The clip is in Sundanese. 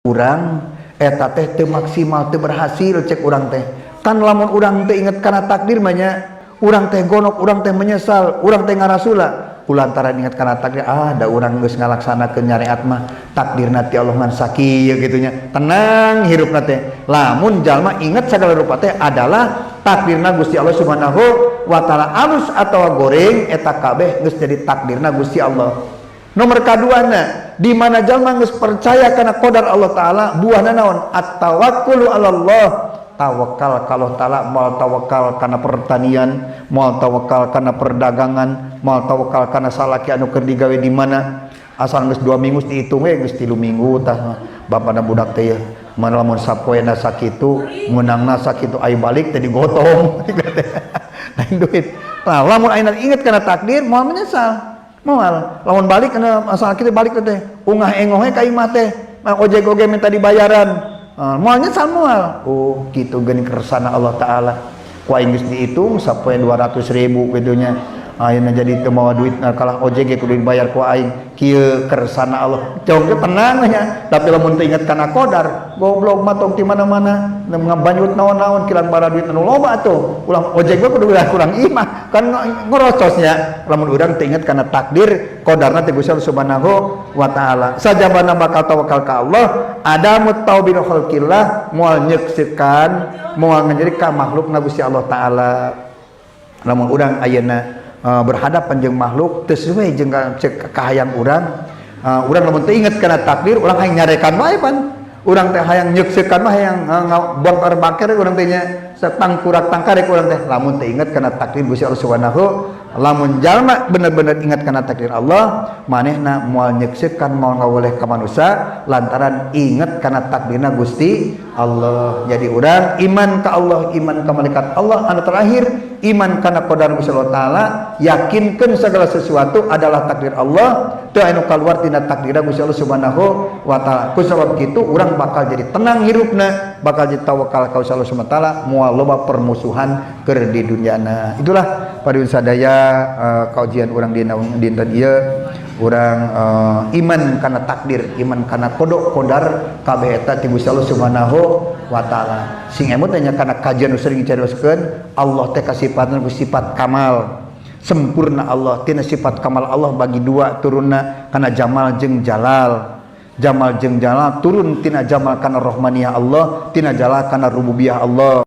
Urang eta teh teu maksimal, teu berhasil cek urang teh. Kan lamun urang teu inget kana takdir mah nya, urang teh gonok, urang teh menyesal, urang teh ngarasula. Kulantaran inget kana takdir, ah, da urang geus ngalaksanakeun syariat mah, takdirna ti Allah ngan sakieu gitu nya. Tenang hirupna teh. Lamun jalma inget segala rupa teh adalah takdirna Gusti Allah Subhanahu wa taala, alus atau goreng eta kabeh geus jadi takdirna Gusti Allah. Nomor kaduana, di mana jalma geus percaya kana qadar Allah taala, buahna naon? At-tawakkulu 'alallah. Tawakal ka Allah taala, moal tawakal kana pertanian, moal tawakal kana perdagangan, moal tawakal kana salaki anu keur digawe di mana. Asal geus 2 minggu dihitung we geus 3 minggu tah bapana budak teh mana lamun sapoena sakitu, meunangna sakitu, ai balik teh digotong. Lain duit. Nah, lamun ayeuna inget kana takdir, moal menyesal. Moal. Lamun balik kana masalah kita balik teh ungah engohe ka imah teh. Nah, ojek oge minta dibayaran. Moal nyesal moal. Oh, kitu geuning kersana Allah taala. Ku aing geus dihitung sapoe 200 ribu gitu nya. Ayeuna jadi teu mawa duit, nah, kalah ojek ge kudu dibayar ku aing. Kieu kersana Allah. Jauh ge tenang nya. Tapi lamun teu inget kana qadar, goblok mah tong ti mana-mana, ngabanyut naon-naon kilang bara duit anu loba atuh. Ulah ojek mah kudu kurang imah. Kan ngorocosnya. Lamun urang teu inget kana takdir, qadarna teh Gusti Allah Subhanahu wa taala. Sajabana bakal tawakal ka Allah, adamu taubil khalqillah, moal nyeksikeun, moal ngajeri ka makhlukna Gusti Allah taala. Lamun urang ayeuna berhadapan jeung makhluk teu sesuai jeung cek kahayang urang, urang lamun teu inget kana takdir, urang hayang nyarekan wae pan. Urang teh hayang nyeksikeun mah, hayang bongkar bangker urang teh nya, tangkurak tangkarek urang teh lamun teu inget kana takdir Gusti Allah Subhanahu. Lamun jalma bener-bener ingat kana takdir Allah, manehna moal nyeksikeun, moal ngawoleh ka manusia lantaran inget kana takdirna Gusti Allah. Jadi urang iman ka Allah, iman ka malaikat Allah, anu terakhir iman kana qadar Gusti Allah taala, yakinkeun segala sesuatu adalah takdir Allah, teu anu kaluar tina takdirna Gusti Allah Subhanahu wa taala. Ku sabab kitu urang bakal jadi tenang hirupna, bakal jadi tawakal ka Gusti Allah Subhanahu wa taala, moal loba permusuhan keur di dunyana. Itulah pariun sadaya kaujian urang dina dinten ieu. Urang iman kana takdir, iman kana qada qadar, kabeh eta ti Gusti Allah Subhanahu wa taala. Sing emut nya kana kajian nu sering dicarioskeun, Allah teh kasifatna ku sifat kamal, sempurna Allah. Tina sifat kamal Allah bagi dua turunna, kana jamal jeung jalal. Jamal jeung jalal turun tina jamal kana rahmaniyah Allah, tina jalal kana rububiyah Allah.